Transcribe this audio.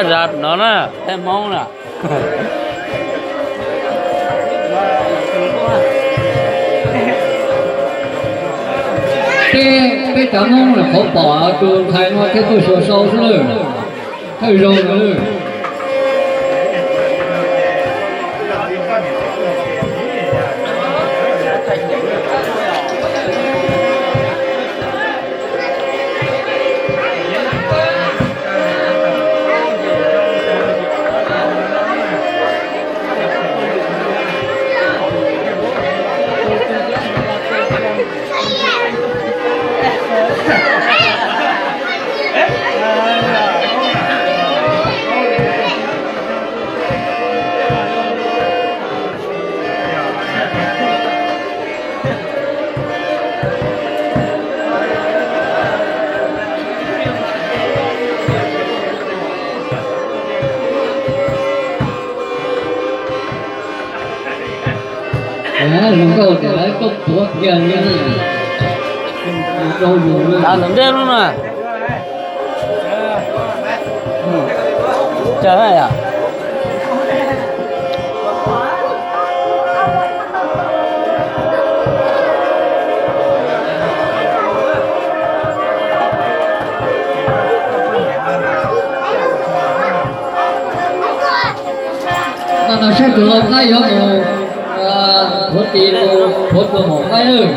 Zam no na, peb Hmoob na. Peb, peb cov Hmoob na qhov pom tus ntxhais no thiaj tuaj xyuas sau xwb lawm. Thawj zaug no lawm. Zoo nkauj tias lawv tuaj tuav kiag li na. Rau yus na. Ntawm ntej lub na. Cas na yom. Saib tus lau qaib yuav mus thuav tis rau, thuav rau maum qaib lawm.